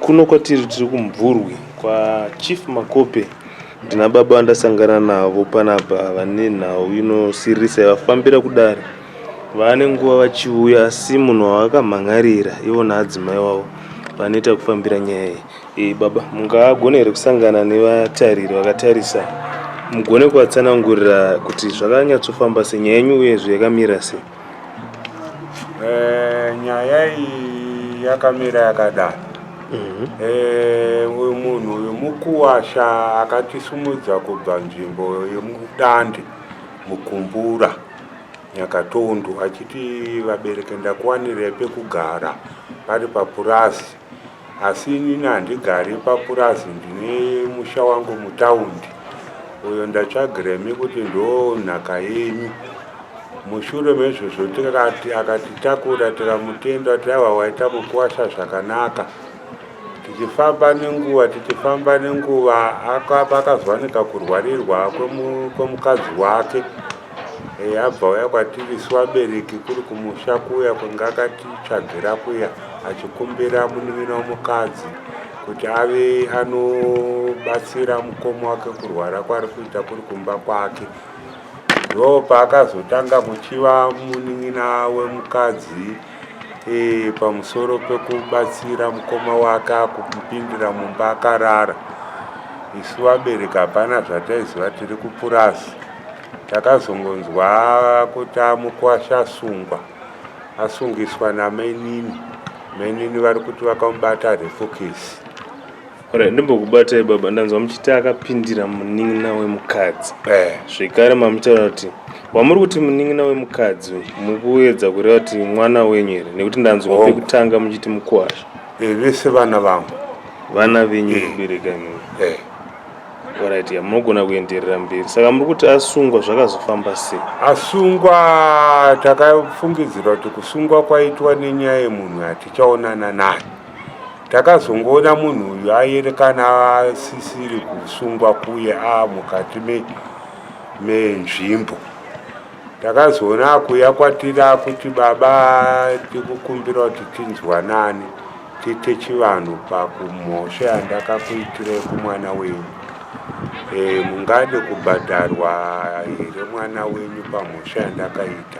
Kuno kwatiri tiri kuMvurwi kwaChief Makope. Ndina baba vandasangana navo panapa vane nhau inosiririsa yavafambira kudare. Vane nguva vachiuya asi munhu wavakamhan'arira ivo naadzimai wavo vanoita kufambira nyaya iyi. E, baba mungagone here kusangana nevatariri vakatarisa mugone kuvatsanangurira kuti zvakanyatsofamba sei nyaya yenyu uyezve yakamira sei? Eh, nyaya iyi yakamira yakadai. Uyu munhu uyu mukuwasha akatisumudza kubva nzvimbo yemudande mukumbura Nyakatondu achiti vabereki ndakuwanirai pekugara pari papurazi asi inini handigari papurazi ndine musha wangu mutaundi uyo ndatsvagiremi kuti ndo nhaka yenyu. Mushure mezvozvo tikati akatitakura tikamutenda kuti aiwa waita mukuwasha zvakanaka. Tichifamba nenguva tichifamba nenguva pakazowanika kurwarirwa kwemukadzi wake e, abva uya kwatiri isu vabereki kuri kumusha kuya kwanga akatitsvagira kuya achikumbira munin'ina wemukadzi kuti ave anobatsira mukoma wake kurwara kwaari kuita kuri kumba kwake. Ndopaakazotanga kuchiva munin'ina wemukadzi e, pamusoro pekubatsira mukoma wake akumupindira mumba akarara. Isu vabereki hapana zvataiziva tiri kupurazi. Takazongonzwa kuti amukwasha asungwa, asungiswa namainini. Mainini vari kuti vakamubata refokisi. Alright, ndimbokubatai baba, ndanzwa muchiti akapindira munin'ina wemukadzi. Eh. Zvekare mamutaura kuti wamuri kuti munin'ina wemukadzi uyu mukuedza kureva kuti mwana wenyu here? Nekuti ndanzwa Hongu. pekutanga muchiti mukuwasha. Eh, vese vana vangu. Vana venyu Eh. kubereka imimi. Eh. Alright, ya munogona kuenderera mberi. Saka muri kuti asungwa zvakazofamba sei? Asungwa takafungidzira kuti kusungwa kwaitwa nenyaya yemunhu yatichaonana naye. Takazongoona munhu uyu ayerekana asisiri kusungwa kuye amukati menzvimbo. Takazoona akuuya kwatiri akuti baba tikukumbira kuti tinzwanane tiite chivanhu pakumhosva yandakakuitirai kumwana wenyu. E, mungade kubhadharwa here mwana wenyu pamhosva yandakaita?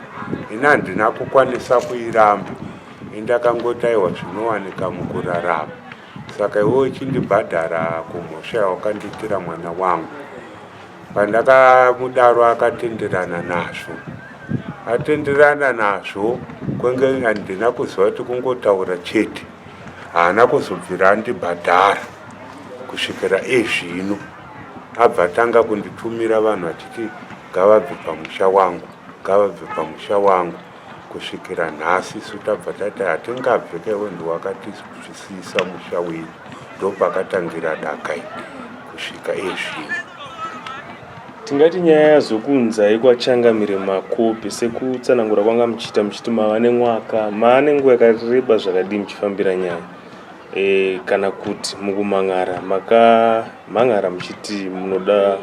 Ini handina kukwanisa kuiramba. Indakangoti aiwa zvinowanika mukurarama saka iwe uchindibhadhara kumhosva yawakandiitira mwana wangu. Pandakamudaro akatenderana nazvo. Atenderana nazvo kwenge handina kuziva kuti kungotaura chete. Haana kuzobvira andibhadhara kusvikira ezvino. Abva atanga kunditumira vanhu achiti ngavabve pamusha wangu, ngavabve pamusha wangu. Kusvikira nhasi isu tabva tati hatingabve kaiwe ndiwakatisisiisa musha wedu ndopakatangira daka iri kusvika ezvino. Tingati nyaya yazokuunzai kwaChangamire Makope sekutsanangura kwanga muchiita muchiti mava nemwaka mava nenguva yakareba zvakadii muchifambira nyaya e, kana kuti mukumhan'ara makamhan'ara muchiti munoda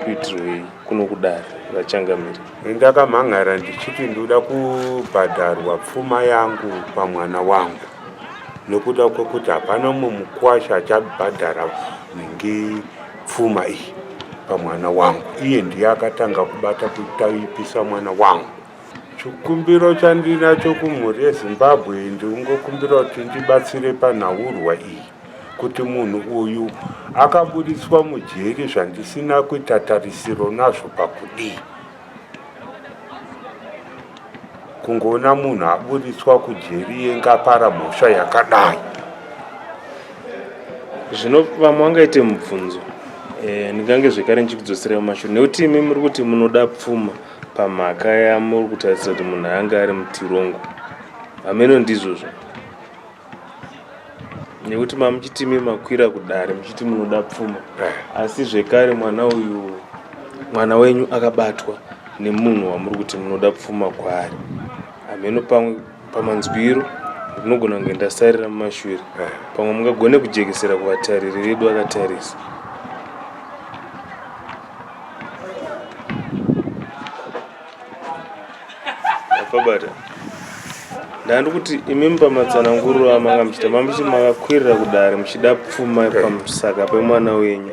kuitirwei kuno kudare vaChangamire? Ndakamhan'ara ndichiti ndoda kubhadharwa pfuma yangu pamwana wangu nekuda kwekuti hapana mumwe mukwasha achabhadhara nhingi pfuma iyi pamwana wangu. Iye ndiye akatanga kubata kutaipisa mwana wangu. Chikumbiro chandinacho kumhuri yeZimbabwe ndingokumbira kuti ndibatsire panhaurwa iyi kuti munhu uyu akaburitswa mujeri zvandisina kuita tarisiro nazvo pakudii. Kungoona munhu aburitswa kujeri iye ngapara mhosva yakadai. Zvino vamwe vangaite mubvunzo eh, ndingange zvekare ndichikudzoserai mumashure nekuti imi muri kuti munoda pfuma pamhaka yamuri kutarisira kuti munhu anga ari mutirongo hameno ndizvozvo nekuti mamuchiti imi makwira kudare muchiti munoda pfuma eh. asi zvekare mwana uyu mwana wenyu akabatwa nemunhu wamuri kuti munoda pfuma kwaari hameno pamwe pamanzwiro ndinogona kunge ndasarira mumashure eh. pamwe mungagone kujekesera kuvatariri vedu vakatarisa Pabata. Ndandikuti imimi pamatsananguriro amanga muchiita mamuchiti makakwirira kudare muchida pfuma pamusaka pemwana wenyu.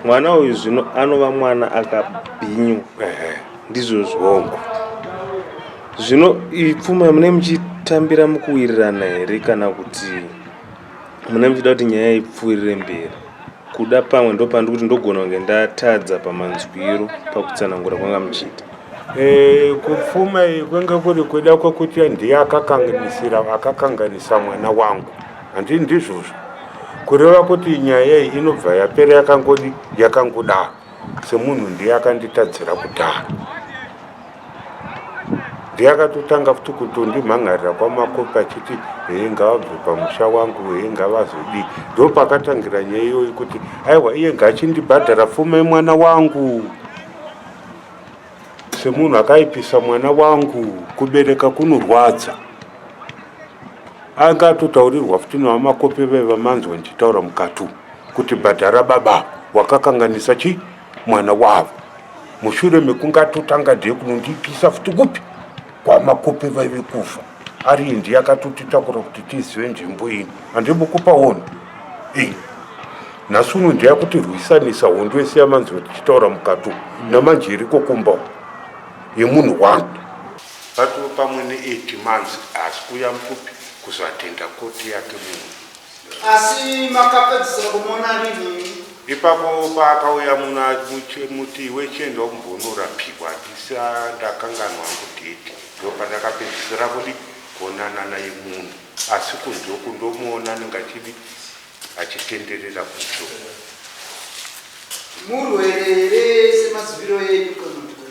Mwana uyu zvino anova mwana akabhinywa. Ndizvozvo. Hongu. Zvino iyi pfuma mune muchitambira mukuwirirana here kana kuti mune muchida kuti nyaya ipfuurire mberi? Kuda pamwe ndopandiri kuti ndogona kunge ndatadza pamanzwiro pakutsanangura kwanga muchiita. E, kupfuma iyi kwenge kuri kuda kwekuti ndiye akakanganisira akakanganisa mwana wangu handii ndizvozvo kureva kuti nyaya iyi inobva yapera yakangodi yakangodaro semunhu ndiye akanditadzira kudhara ndiye akatotanga futi kutondimhan'arira kwamakopi achiti hee ngavabve pamusha wangu hee ngavazodii ndo pakatangira nyaya iyoyi kuti aiwa iye ngachindibhadhara pfuma yemwana wangu semunhu akaipisa mwana wangu kubereka kunorwadza anga atotaurirwa futi nevamakope vaiva manzwa ndichitaura mukati kuti bhadhara baba wakakanganisa chi mwana wavo mushure mekunge atotanga ndiye kunondipisa futi kupi kwamakope vaive kufa ari ndiye akatotitakura kuti tizive nzvimbo ino handimbokupaona e nhasi uno ndiye akutirwisanisa hondo yese yamanzwa tichitaura mukati namanje iriko kumba yemunhu wangu Patova pamwe ne 8 months haasi kuuya mukupi kuzoatenda koti yake munhu. Asi makapedzisira kumuona rini? Ipapo paakauya muno muti iwe chienda umbonorapiwa handisa ndakanganwa hangu date ndopandakapedzisira kudi kuonana naye munhu asi kunze uku ndomuona anenge achidi achitenderera kunze uku. Murwere here semaziviro enyu kana kuti kwete?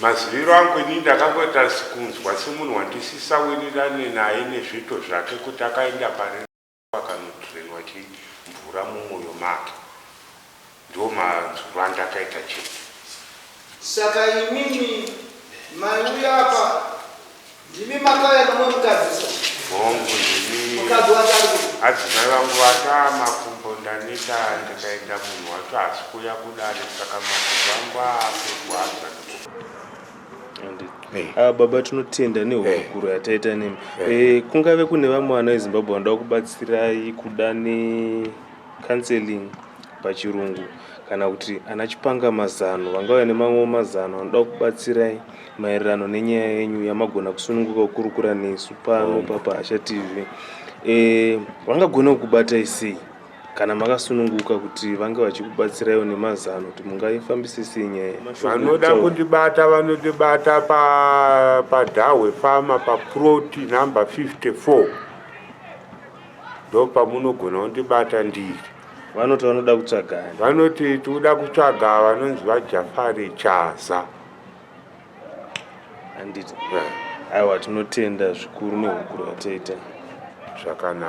Maziviro angu ini ndakangoita kunzwa semunhu wandisisawirirane naye nezviito zvake kuti akaenda pari akanodrainwa chii mvura mumwoyo make ndo manzwiro andakaita chete. Saka imimi maiuya apa Ndimi makauya nomwe mukadzi so. Hongu ndini. Mukadzi wacho ari kupi? Adzimai vangu vati ah makumbo ndaneta ndikaenda munhu wacho haasi kuuya kudare saka makumbo angu aakurwadza. Ava baba tinotenda nehurukuro yataita nemi. Eh, kungave kune vamwe vana veZimbabwe vanoda kubatsirai kuda ne counseling pachirungu kana kuti ana chipanga mazano vangauya nemamwewo mazano anoda kubatsirai maererano nenyaya yenyu yamagona kusununguka kukurukura nesu pano paPahasha TV. E, vangagona kukubatai sei kana makasununguka kuti vange vachikubatsiraiwo nemazano kuti mungaifambise sei nyaya? Vanoda kundibata vanondibata paDhahwe Farmer paplot number 54 ndopamunogona kundibata ndiri. Vanoti vanoda kutsvaga ani? Vanoti tikuda kutsvaga vanonzi vaJafari Chaza. Handiti? Aiwa, tinotenda zvikuru nehurukuro yataita. Zvakanaka.